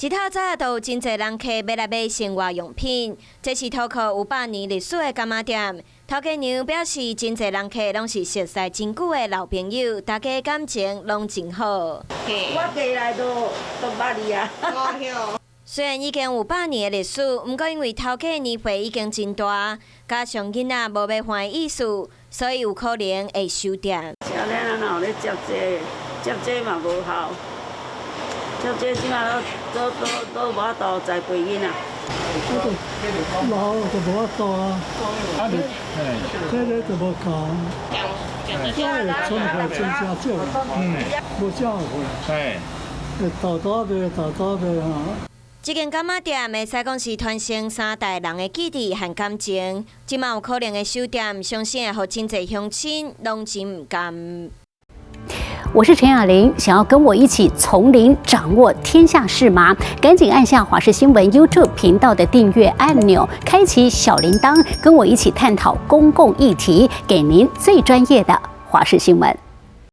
一透早就有真濟人客欲來買生活用品，這是塗靠有百年歷史的柑仔店。頭家娘表示，真濟人客攏是熟似真久的老朋友，大家感情攏真好。我過來都捌你啊。雖然已經有百年的歷史，毋過因為頭家年歲已經真大，加上囡仔無欲還的意思，所以有可能會收店。少年仔哪有咧接這個？接這嘛無效，接這這馬都都都都無法度栽培囡仔。老就無法度啊，這個就無夠，這個存貨真正少，無啥貨，會沓沓賣，沓沓賣哈。這間柑仔店會使講是傳承三代人的記憶和感情，這馬有可能會收店，相信會予真濟鄉親攏真毋甘。我是陳雅玲，想要跟我一起從零掌握天下事嗎？趕緊按下華視新聞 YouTube 頻道的訂閱按鈕，開啟小鈴鐺，跟我一起探討公共議題，給您最專業的華視新聞。